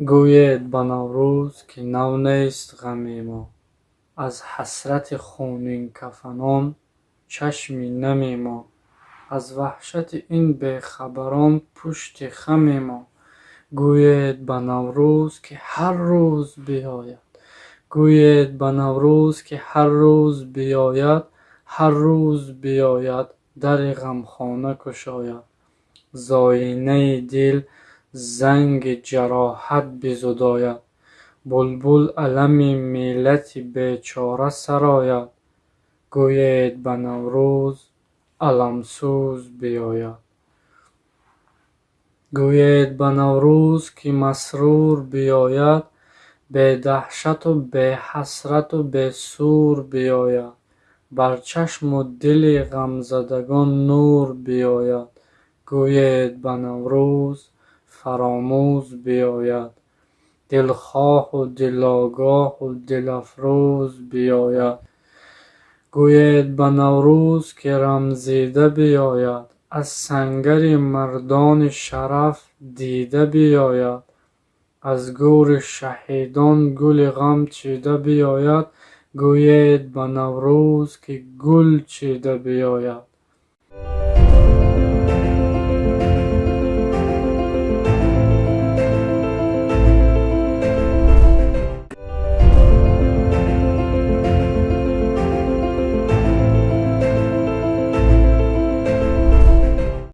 Гӯед ба Наврӯз, ки нав нест ғами мо, аз ҳасрати хунинкафанон чашми нами мо, аз ваҳшати ин бехабарон пушти хами мо. Гӯед ба Наврӯз, ки ҳар рӯз биёяд. Гӯед ба Наврӯз, ки ҳар рӯз биёяд, ҳар рӯз биёяд, дари ғамхона кушояд. Зоинаи дил занги ҷароҳат бизудояд. Булбул алами миллати бечора сарояд. Гӯед ба Наврӯз аламсӯз биёяд. Гӯед ба Наврӯз, ки масрур биёяд, бедаҳшату беҳасрату бесур биёяд. Бар чашму дили ғамзадагон нур биёяд. Гӯед ба Наврӯз фаромӯз биёяд. Дилхоҳу дилогоҳу дилафрӯз биёяд. Гӯед ба Наврӯз, ки рамзида биёяд, аз сангари мардони шараф дида биёяд. Аз гӯри шаҳидон гули ғам чида биёяд. Гӯед ба Наврӯз, ки гул чида биёяд.